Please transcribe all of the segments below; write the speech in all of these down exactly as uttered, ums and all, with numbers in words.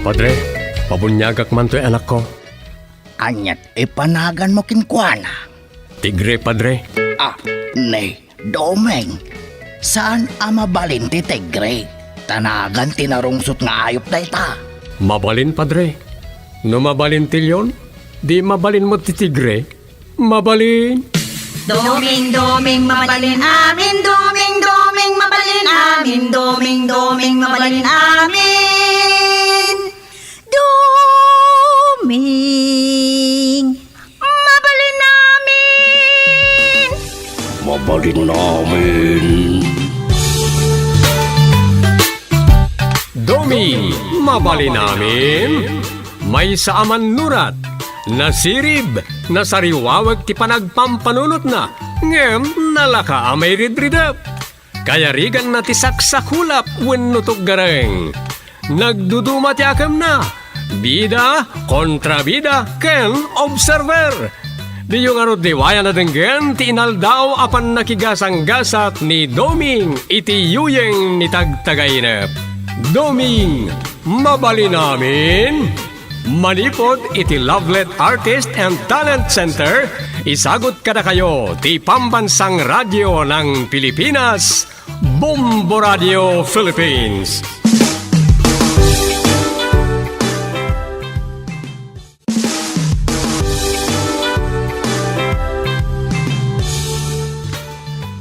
Padre, pabuniagak man toy anakko. Aniat ipanaganmo kenkuana? Tigre, Padre. Ah, ni Doming, saan a mabalin ti tigre? Ta nagan ti narungsot nga ayup dayta. Mabalin, Padre. No mabalin ti leon, di mabalin met ti tigre. Mabalin. Doming, doming, mabalin amin. Doming, doming, mabalin amin. Doming, doming, mabalin amin. Doming, mabalin amin. Mabalin amin. Doming, mabalin amin. Maysa a mannurat, nasirib, nasariwawek ti panagpampanunotna, ngem nalaka a mairidridep. Kayariganna ti saksakulap wenno tuggareng. Nagduduma ti akemna. Bida, kontrabida, ken observer. Diyo ngarud liwayan a denggen ti inaldaw a pannakigasanggasat ni Doming iti yuyeng ni Tagtagainep. Doming, mabalin amin? Manipud iti Lovelet Artist and Talent Center, isagut kadakayo ti Pambansang Radio ng Pilipinas, Bombo Radio Philippines.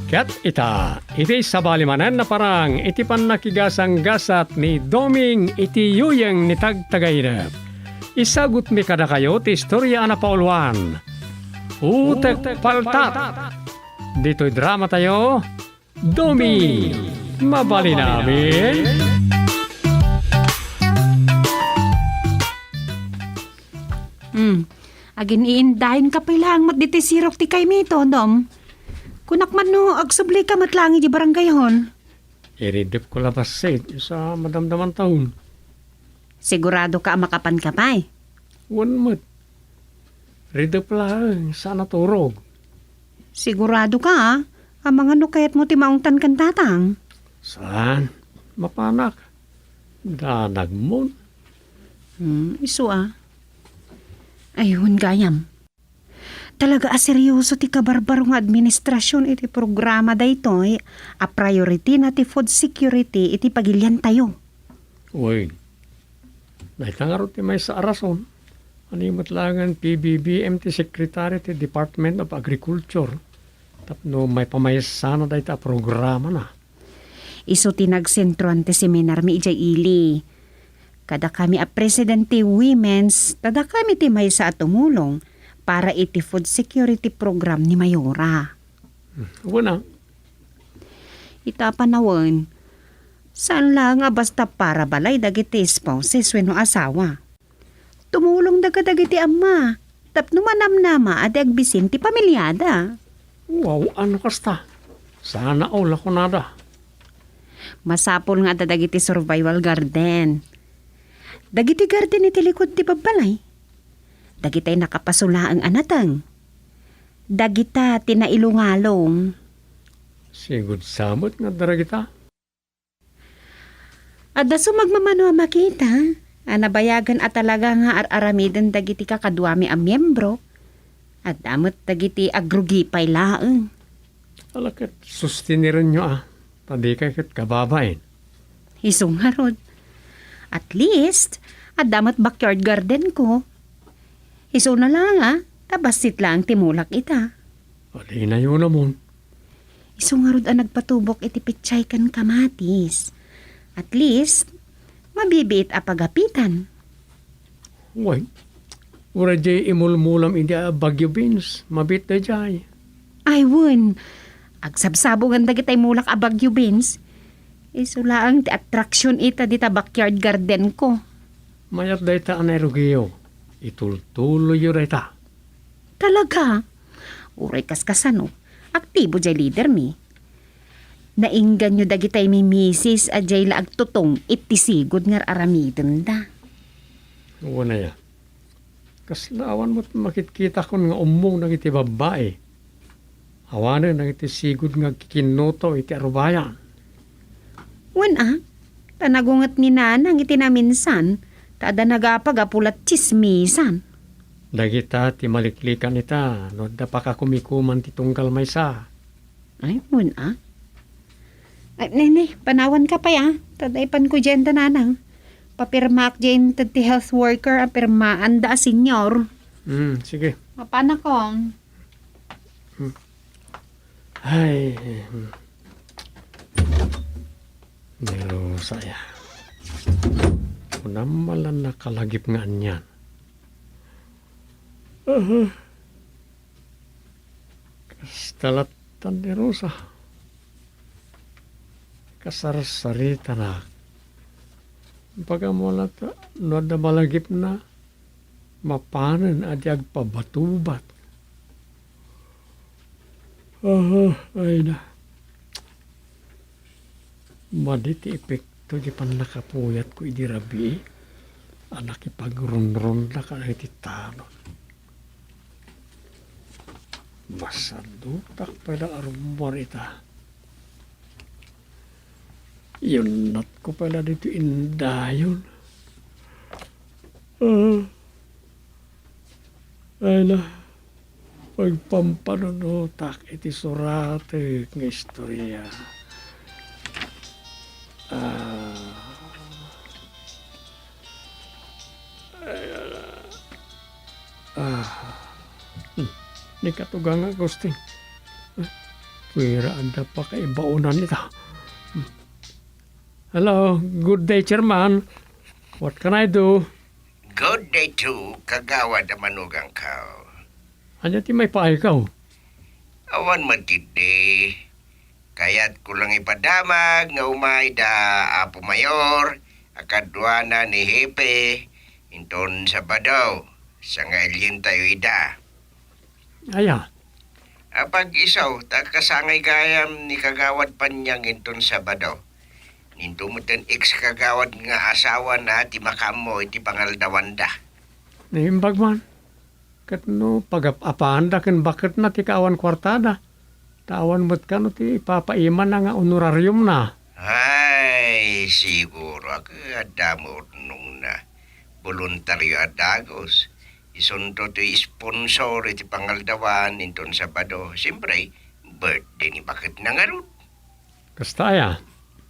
Ket ita, iti sabali manen a parang iti pannakigasanggasat ni Doming iti yuyeng ni Tagtagainep, isagutmi kadakayo ti istorya a napauluan Utek Paltat. Ditoy dramatayo, Doming, mabalin amin? Hmm. Agin-iindayenka pay laeng met ditoy sirok ti kaymi, Dodom. Kunak man no agsublika met laeng idiay barangay hall. Iridepko la bassit, sa madamdaman taon. Siguradoka a makapanka pay? Wen met. Ridep laeng, saan a turog. Siguradoka, a, a mangano kayatmo ti maungtan ken tatang? Saan? Mapanak. Danagmon. Hmm, isu a. Ay, wen gayam. Talaga a seryoso ti kabarbaro nga administrasion iti programa daytoy a priority na ti food security iti pagiliantayo. Uy, dayta ngarud ti maysa a rason. Ania met laengen P B B M ti Secretary ti Department of Agriculture tapno maipamaysana dayta a programana. Isu ti nagsentroan ti seminarmi idiay ili. Kadakami a president ti Women's, kadakami ti maysa a tumulong para iti food security program ni Mayora. Hmm, wen a. Ita a panawen, saan laeng a basta para balay dagiti spouses wenno asawa. Tumulongda kadagiti amma tapno manamnama a di agbisin ti pamiliada. Wow, ano kasta? Sana all a kunada. Masapul nga adda dagiti survival garden. Dagiti garden iti likud ti babbalay. Dagitay nakapaso laeng a nateng. Dagita ti nailungalong. Sigud sa met nga adda dagita. Adda sumagmamano a makita a nabayagen a talaga nga ar-aramiden dagiti kakaduami a miembro. Adda met dagiti agrugi pay laeng. Ala ket sustinirenyo a, ta dikay ket kababain. Isu ngarud. At least, adda met backyard garden ko. Isuna laeng a, ta bassit laeng ti mulak ita. Alinayo namon. Isu ngarud a nagpatubok iti pechay ken kamatis. At least, mabibiit a pagapitan. Wen, uray diay imulmulam idi a bagyo beans, mabiit daydiay. Ay, wen. Agsabsabongan dagitay mulak a bagyo beans. Isu laeng ti attraction ita dita backyard garden ko. Mayat dayta a nairugiyo. Itultuloyyo dayta. Talaga? Uray kaskasano, aktibo diay leader mi. Naingganyo dagitay mi misis a diay la agtutong iti sigud nga ar-aramidenda. Wen aya. Kasla awan met makitkitakon nga ummong dagiti babbai. Awanen dagiti sigud nga agkikinnuto iti arubayan. Wen a, ta nagunget ni Nanang iti naminsan, Ta adda nagapa gapu la tsismisan. Dagita ti maliklikan ita, no adda pakakumikuman ti tunggal maysa. Ay, wen a. Ay, ne, ne, panawanka pay a. Ta dayta panko diay ta nanang. Papirmaak diay inted ti health worker a pirmaanda a senior. Hmm, sige. Mapanak ko. Hmm. Ay, hmm. Ni Rosa ya. Kunam man la nakalagip nga anian. Aha. Kasta lattan ni Rosa. Kasarsaritana. Baga mo la ta, no adda malagipna, mapanen a di agpabatubat. Aha, ay na. Madi ti epekto di pannakapuyatko idi rabii a nakipagrunrunna kadagiti tanon. Masadutak pay la a rummuar ita. Yunnatko pay la ditoy indayon. Ah. Ay na, agpampanunotak iti suratek nga istorya. Ah. Ay, ala. Ah. Hmm. Ni katugang Agustin. Eh, kuira adda pakaibaonan ita. Hmm. Hello, good day, Chairman. What can I do? Good day too, Kagawad a Manugangko. Ania ti maipaaykaw? Awan met ketdi. Kayatko lang ipadamag nga umay da Apo Mayor a kaduana ni Hepe inton Sabado, sangailyentayo ida. Aya? Apag-isu, ta kasangay gayam ni Kagawad Panyang inton Sabado. Ninto metten ex-kagawad nga asawana ti makaammo iti pangaldawanda. Naimbag man. Ket no pagap-apaanda ken baketna ti kaawan kuartada, ta awan met kano ti ipapaimana nga honorariumna. Ay, siguro, ket adda met unongna. Boluntario a dagus. Isunto ti sponsor iti pangaldawan inton Sabado. Siyempre, birthday ni baketna ngarud. Kasta aya?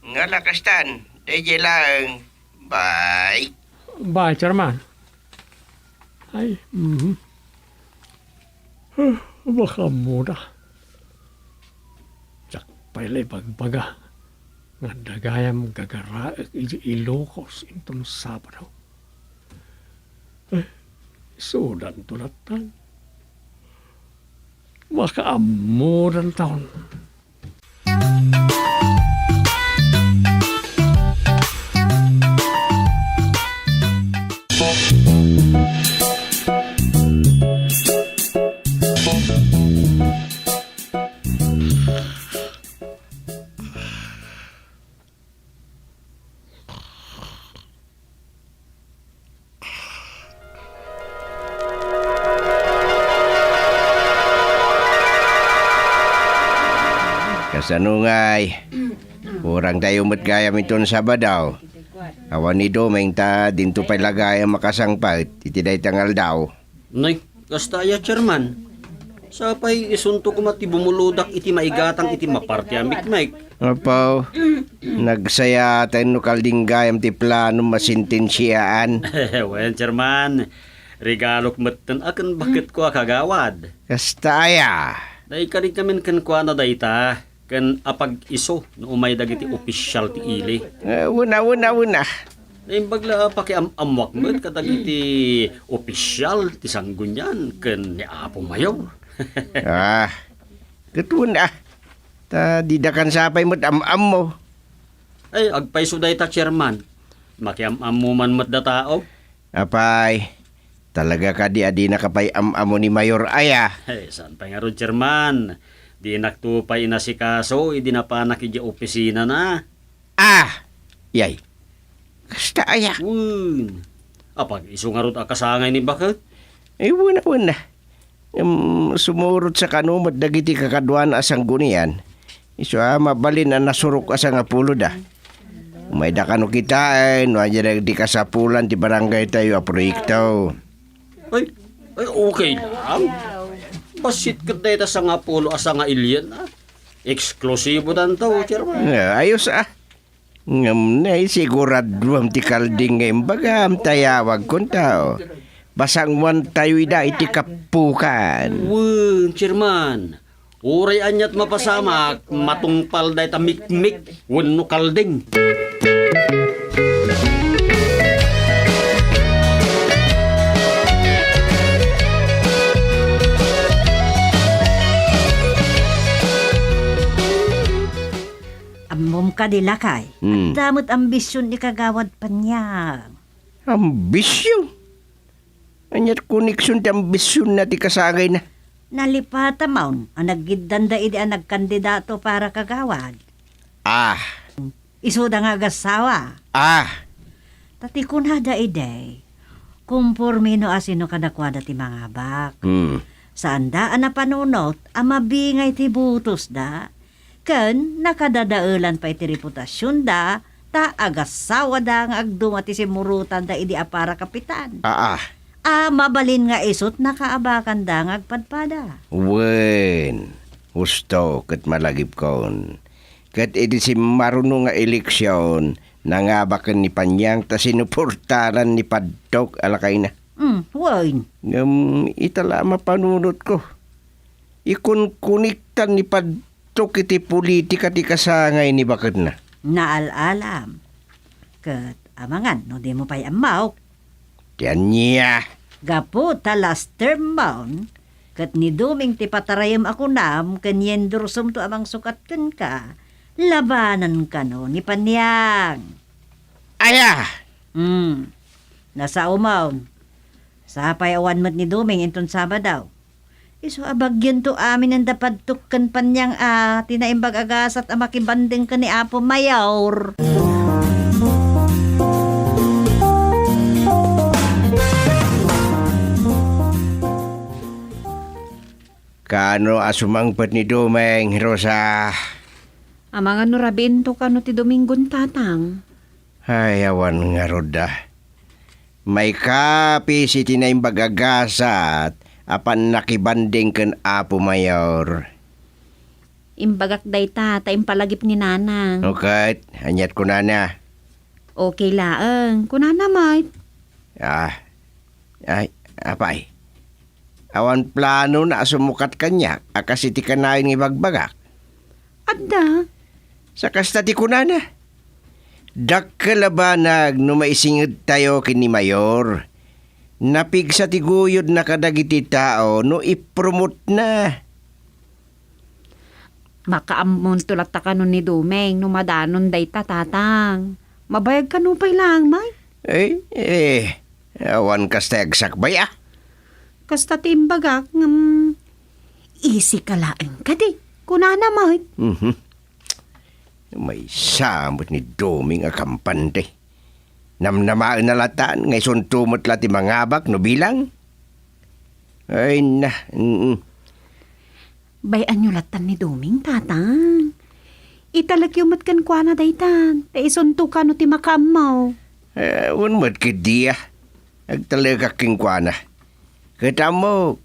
Ngala kastan, daydiay laeng. Bye. Bye, Chairman. Ay, mhm. Huh, makaammoda. Diak pay la ibagbaga nga adda gayam gagaraek idiay Ilocos inton Sabado. Eh, isudanto lattan. Makaammodanton. Kasano ngay? Kurangtayo met gayam inton Sabado. Awan ni Doming ta dinto pay la gayam makasangpet iti dayta nga aldaw. Nay, kasta aya, Chairman. Sapay isunto koma ti bumuludak iti maigatang iti maparte a mikmek. Apo, nagsayaat no kalding gayam ti planom a sentensiaan. Wen, Chairman. Regalok metten a ken baketko a kagawad. Kasta aya? Naikari ngamin kenkuana dayta. Ken apag-isu no umay dagiti opisial ti ili. Eh, wen a, wen a, wen a. Naimbag la a pakiam-ammoak met kadagiti opisial ti sanggunian ken ni Apo Mayor. Ah, ket wen a. Ta didakan sapay met am-ammo. Ay, agpayso dayta, Chairman. Makiam-ammo man met dataok. Apay, talaga kadi a dinaka pay am-ammo ni Mayor aya? Ay, saan pay ngarud, Chairman? Dinakto pay inasikaso idi napanak idiay opisinana. Ah! Yay. Kasta aya? Wen. Apag-isu ngarud a kasangay ni baket? Ay, wen a, wen a. Em, sumurot sa kano met dagiti kakaduana a sanggunian. Isu a mabalin a nasurok a sangapuloda. Mayda kano kitaen no ania dagiti kasapulan ti barangaytayo a proyekto. Ay, ay, okay lang. Bassit ket dayta sangapulo a sangailian, a. Eksklusibo danto, Chairman. Ah, ayos, a. Ngem nay, siguraduam ti kalding nga imbagam, ta yawagkonto. Pasanguantayo ida iti kapukan. Wen, Chairman. Uray aniat mapasamak, matungpal dayta mikmik wenno kalding. Ammom kadi, lakay? Hmm. Adda met ambision ni Kagawad Panyang. Ambision? Aniat koneksion ti ambisionna ti kasangayna? Nalipata maon a naggiddanda idi a nagkandidato para kagawad. Ah. Isuda nga agassawa. Ah. Ta ti kunada idi, komporme no asino kadakuada ti mangabak. Hmm. Saanda a napanunot a mabingay ti butosda. Ken nakadadaelan pay ti reputasionda ta agassawada nga agduma ti simmurotanda idi a para kapitan. Aa. A mabalin nga isut nakaabakanda nga agpadpada. Wen, husto ket malagipkon. Ket idi simmaruno nga eleksion, nangabaken ni Panyang ta sinuportaran ni Padtok a lakayna. Hmm, wen. Ngem ita la a mapanunotko. Ikunkuniktan ni Padtok iti politika ti kasangay ni baketna. Naal-alam. Ket amangan no dimo pay ammaok. Ti ania? Gapu ta last term maon, ket ni Doming ti patarayem a kunam ken yendorsomto a mangsukat kenka, labanan kano ni Panyang. Aya! Hmm. Nasao maon. Sapay awan met ni Doming inton Sabado. Isu a bagiento aminen da Padtok ken Panyang a ti naimbag a gasat a makibanding ken ni Apo Mayor. Kaano a sumangpet ni Doming, Rosa? Amangan no rabiinto kano ti Domingon, Tatang. Ay, awan ngarud a. Maikapis iti naimbag a gasat a pannakibanding ken Apo Mayor. Imbagak dayta ta impalagip ni Nanang. O ket, aniat kunana? Okay laeng. Kunana met. Ah, ay, apay. Awan planona a sumukat kaniak a kas iti kanayon nga ibagbagak. Adda. Sa kasta ti kunana, dakkel a banag no maisingedtayo ken ni Mayor. Napigsa ti guyodna kadagiti tao no ipromotna. Makaammonto latta kano ni Doming no madanon dayta, Tatang. Mabayag kano pay laeng met? Eh, eh, awan kasta agsakbay a. Kasta ti imbagak, ngem isika laeng kadi. Kunana met. Mhm. Maysa met ni Doming a kampante. Namnamaenna latan nga isunto met la ti mangabak no bilang. Ay na, mm. Bay-anyo lattan ni Doming, Tatang. Italekyo met kenkuana daytan, ta isunto kano ti makaammo. Eh, wen met ketdi a. Agtalekak kenkuana. Ket ammok,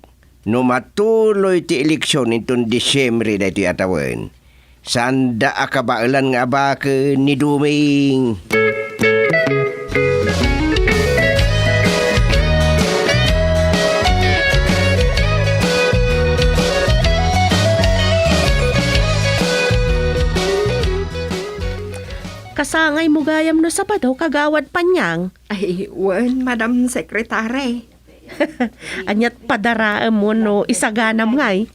no matuloy ti eleksion inton Disiembre daytoy a tawen, saanda a kabaelan nga abaken ni Doming. Kasangaymo gayam no Sabado, Kagawad Panyang? Ay, wen, Madam Secretary. Aniat padaraem wenno isaganam ngay?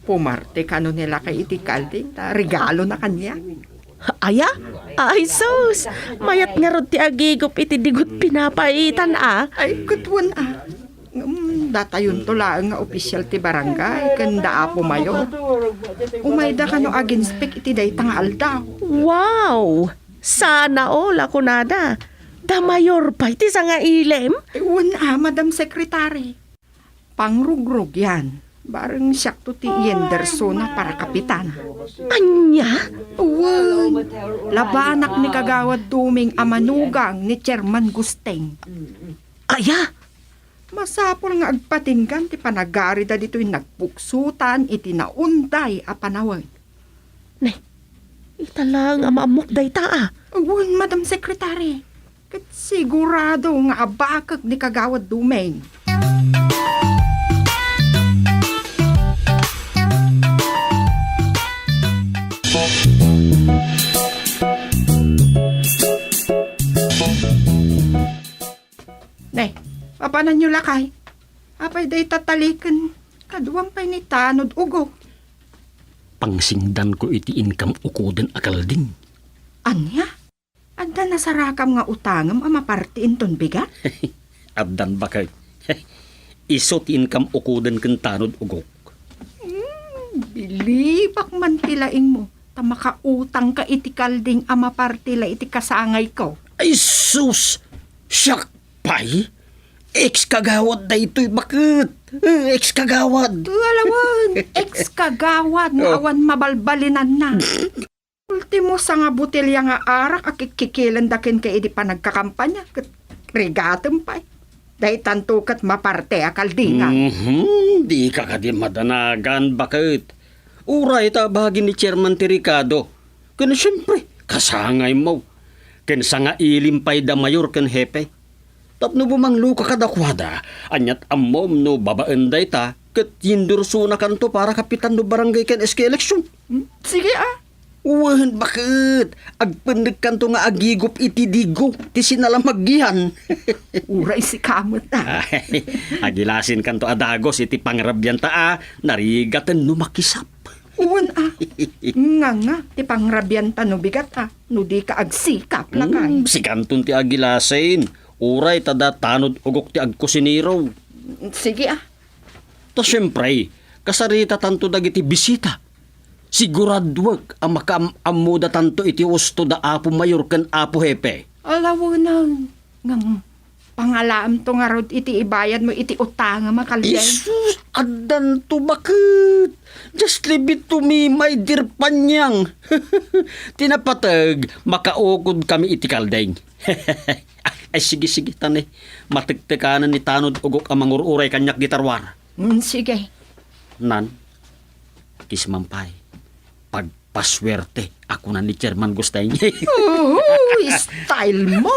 Pumarte kano ni lakay iti kalding ta regalona kaniak. Aya? Ay, sus! Mayat ngarud ti agigup iti digut pinapaitan a. Ay, ket wen a. Ngem datayonto laeng nga opisyal ti barangay ken da Apo Mayor. Umayda kano aginspek iti dayta nga aldaw. Wow! Sana all a kunada. Da Mayor pay ti sangailem? Wen a, Madam Secretary. Pangrugrugyan. Bareng siakto ti iyendersona para kapitan. Ania? Wen, labanak ni Kagawad Duming a manugang ni Chairman Gusteng. Aya? Masapul nga agpatinggan ti panagarida ditoy nagpuksotan iti naunday a panawen. Ne, ita laeng a maammok dayta, a. Wen, Madam Secretary. Ket sigurado nga abakek ni Kagawad Dumeng. Ne, papananyo lakay? Apay dayta taliken? Kaduam pay ni tanod ugok. Pangsingdanko iti inkam ukoden a kalding. Ania? Adda nasarakam nga utangem a maparti inton bigat? Addan baket. Isu ti inkam ukoden ken tanod ugok. Hmm, bilibak man ti laingmo, ta makautangka iti kalding a maparti la iti kasangayko. Ay sus! Siak pay? Ex-kagawad daytoy, baket? Eh, ex-kagawad. Ala wen, ex-kagawad nga Oh. awan mabalbalinanna. Ultimo, sanga botelya nga arak a kikkikilenda kenka idi panagkakampanya, ket rigatem pay. Daytanto ket maparte a kaldingan. Mhm, dika kadi madanagan, baket. Uray ta abagi ni Chairman ti rikado. Ken siempre, kasangaymo. Ken sangailim pay da mayor ken hepe. Tapno bumangloka kadakuada, aniat ammom no babaen dayta, ket yendorsonakanto para kapitan no barangay ken S K election. Hmm, sige, a. Wen, baket? Agpennekkanto nga agigup iti digo ti sinalamagian. Uray sika met, a. Ay, agilasinkanto a dagus iti pangrabianta a narigaten no makisap. Wen, a. Nga, nga, ti pangrabianta no bigat, a. No dika agsikap, lakay. Hmm, sikanton ti agilasin. Uray ta da tanod ugok ti agkusinero. Sige, a. Ta siempre, kasaritatanto dagiti bisita. Siguraduek a makaam-ammodatanto iti usto da Apo Mayor ken Apo Hepe. Ala wen, ngem pangalaamto ngarud iti ibayadmo iti utangem a kalding. Isus, addanto, baket. Just leave it to me, my dear Panyang. Ti napateg, makaukodkami iti kalding. Ay, sige, sige, ta ne, matektekanen ni tanod ugok a mangur-uray kaniak dita ruar. Mm, sige. Nan, kismam pay. Pagpasuerte, a kuna ni Chairman Gusteng. Uhu, style mo!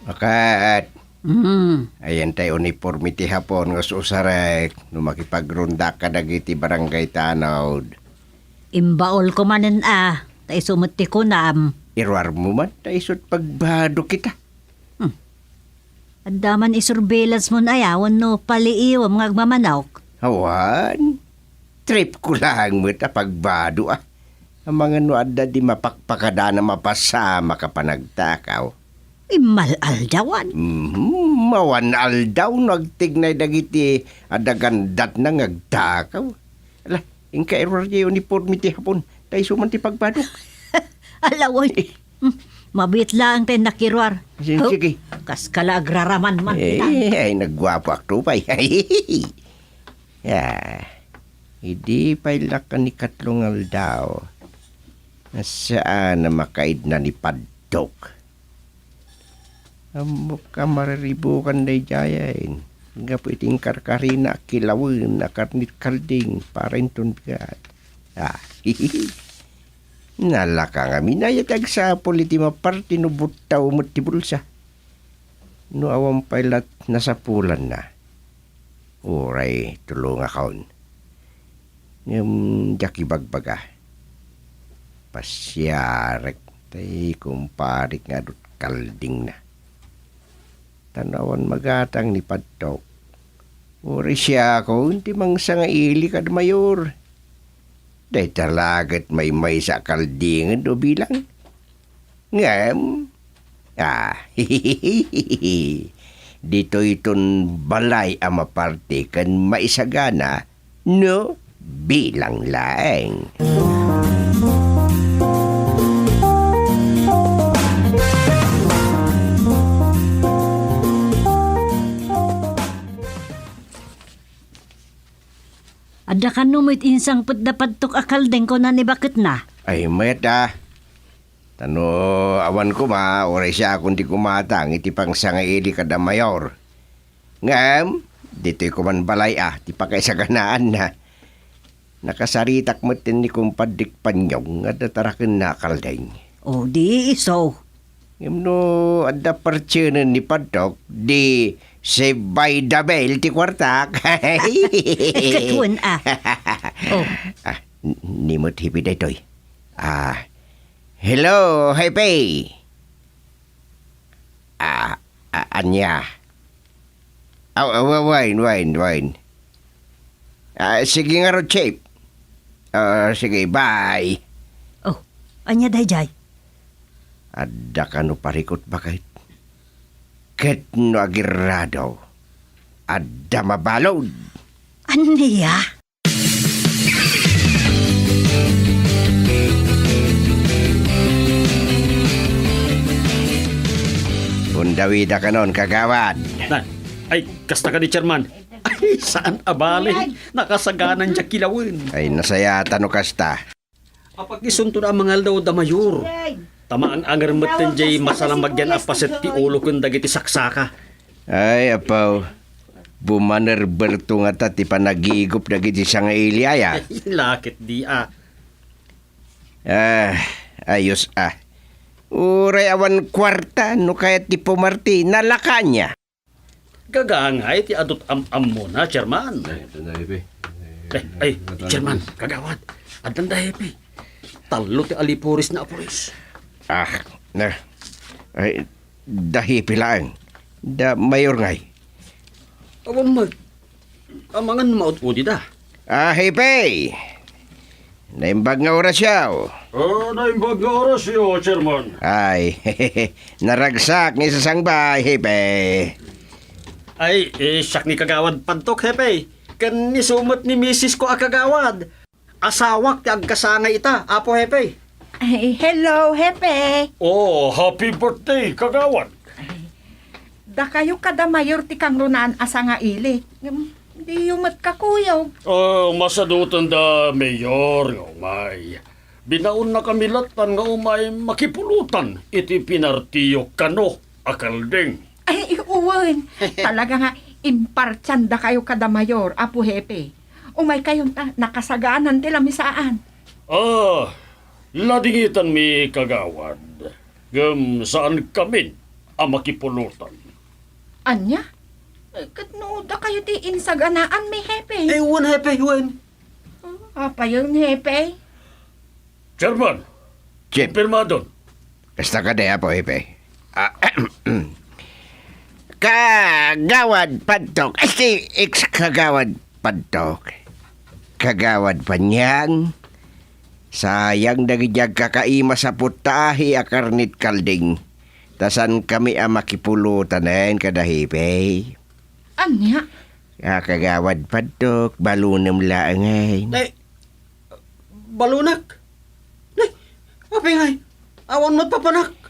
Baket. Mm. Ayan tay uniforme ti Hapon nga usarek no makipagronda kadagiti barangay tanod. Imbaolko manen a, ta isu met ti kunam. Iruarmo man, ta isut pagbado kita. Hmm. Adda man isurveillance mon aya wenno paliiwem nga agmamanok? Awan. Trip ko laeng met a pagbado, a. Amangan no adda di mapakpakadana mapasamak a panagtakaw. Immal-aldawan. Mhm, mawan aldaw no agtignay dagiti adda gandatna nga agtakaw. Ala, inka iruar jay uniforme ti Hapon, ta isu man ti pagbadok. Ala, oy. Hmm, mabiit laeng tay nakiruar. Sige, Huh? sige. Kas kala agraraman man Eh, kita. Ay, nagguapo ak to pay. Ah, idi pay la kan ikatlo nga aldaw, saan a makaidna ni Padtok. Ammok a mariribukan daydiayen, gapu iti inkarkarina a kilawen a karnit kalding para inton bigat. Ah, nalaka ngamin aya ti agsapul iti maparti no buttaw met ti bulsa. No awan pay lat nasapulanna, uray tulongakon. Ngem diak ibagbaga. Pasiarek tay kumparik nga adut kaldingna. Tan awan magatang ni Padtok. Uray siakon ti mangsangaili kad mayor. Dayta la ket maymaysa a kaldingen o bilang. Ngem, ah, ditoyton balay a maparti ken maisagana, No, bilang laeng. Adda kano met insangpet da Padtok a Kaldeng, kuna ni baketna. Ay, met a. Ta no awan koma, uray siakon ti gumatang iti pangsangaili kada mayor. Ngem, ditoy koman balay a ti pakaisaganaanna. Nakasaritak met ni kumpaddek Panyong nga adda tarakenna a Kaldeng. O, di isu. Ngem no adda partienen ni Padtok, di Save by the Bell ti kuartak. Ket wen a. O. Ah, n-, ni met Hepe daytoy. Ah, hello, Hepe. Ah, ah, ania? Ah, ah, wa-, wen, wen, wen. Ah, sige ngarud, Chief. Ah, sige, bye. O, ania daydiay? Adda kano parikut baket? Ket no agerrado, adda mabalud. Ania? Pundawida kanon, kagawad. Na, ay, kasta kadi, Chairman. Ay, saan a bale. Nakasaganan diay kilawen. Ay, nasayata no kasta. Apag-isunto a mangaldaw da Mayor. Ta maang-anger metten diay masalamagyan a paset ti ulo ken dagiti saksaka. Ay, apo, bumanerberto ngata ti panagigup dagiti sangaili aya. Ay, laketdi a. Ah, ayos a. Uray awan kuarta, no kayat ti pumarti, nalaka ania. Gagangay ti adut am-ammona, Chairman. Ay, adda da, Hepe. Ay, ay, Chairman, kagawad. Addan da, Hepe. Tallo ti alipuris na apuris. Ah, na. Ay, da Hepe laeng. Da Mayor ngay. Awan met. Amangan maud-udi da. Ah, Hepe! Naimbag nga orasyo. Ah, naimbag nga orasyo, Chairman. Ay, naragsak nga isasangbay, Hepe. Ay, eh, siak ni Kagawad Padtok, Hepe. Ken isu met ni misis ko a kagawad. Asawak ti agkasangay ita, Apo Hepe. Ay, hello, Hepe. Oh, happy birthday, Kagawad. Dakayo kada mayor ti kangrunaan a sangaili. Ngem diyo met kakuyog. Ah, masadutan da mayor nga umay. Binaonnakami lattan nga umay makipulotan iti pinartiyo kano a Kaldeng. Ay, wen. Talaga nga impartian dakayo kada mayor, Apo Hepe. Umay kayon ta, nakasaganan ti lamisaan. Ah, ladingitanmi, Kagawad. Ngem saankamin a makipulotan. Ania? Eh, ket no dakayo ti insaganaan, mi Hepe. Eh, wen, Hepe, wen. Oh, apayen, Hepe? Chairman, Chief. Kumpirmadon. Kasta kadi, Apo Hepe. Ah, Kagawad Padtok. Ay, si ex Kagawad Padtok. Kagawad Panyang. Sayang dagiti agkakaimas a putahe a karnit Kalding. Ta saankami a makipulutanen kada Hepe. Ania? A, Kagawad Padtok, balunem laengen. Nay, balunek? Nay, apay ngay? Awan met papanak.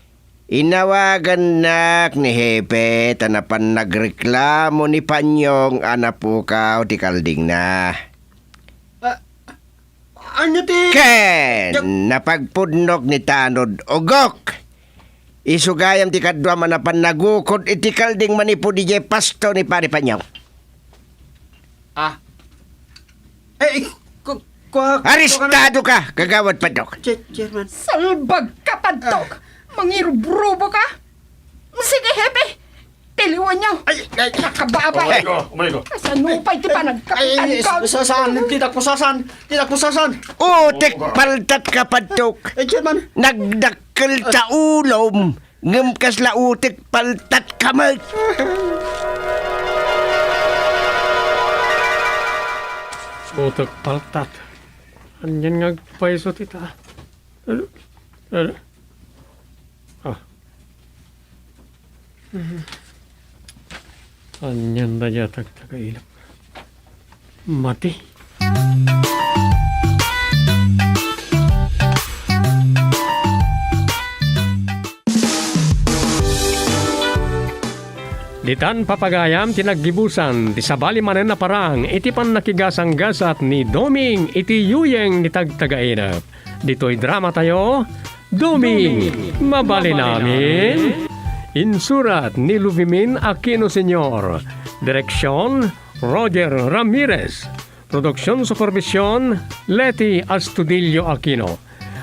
Inawagannak ni Hepe ta napan nagreklamo ni Panyong a napukaw ti kaldingna. Ah, Ania ti Ken napagpudnok ni Tanod Ugok. Isu gayam ti kaduam a napan nagukod iti kalding manipud idiay pasto ni Pari Panyong. Ah. Eh, ku-, kua-, Arestado ka, Kagawad Padok. Che-, Chairman. Salbag ka, Padok! Ah. Mangirubrubo ka! Sige, Hepe! Tiliwanyo! Ay, ay. Nakababay! Umay ko, umay ko. Kasano pay ti panagkapitan ko? Ay, sa-, saan? Dida ko sasaan? Dida ko sasaan? Utek paltat ka, Padok. Eh, Chairman. Nagdakkel ta ulom. Ngem kasla utek paltat ka met. Utek paltat. Anian nga agpayso ti ta-, ah. Anian dayta a tagtagailak? Mati. Ditan, papagayam, ti naggibusan ti sabali manen a parang iti pannakigasanggasat ni Doming iti yuyeng ni Tagtagainep. Ditoy dramatayo, Doming, mabalin amin. Insurat ni Luvimin Aquino Senior. Direksyon, Roger Ramirez. Production supervision, Leti Astudillo Aquino.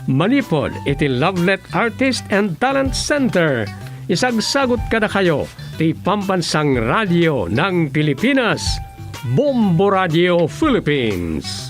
Manipud iti Lovelet Artist and Talent Center, isagsagut kadakayo ti Pambansang Radio ng Pilipinas, Bombo Radio Philippines.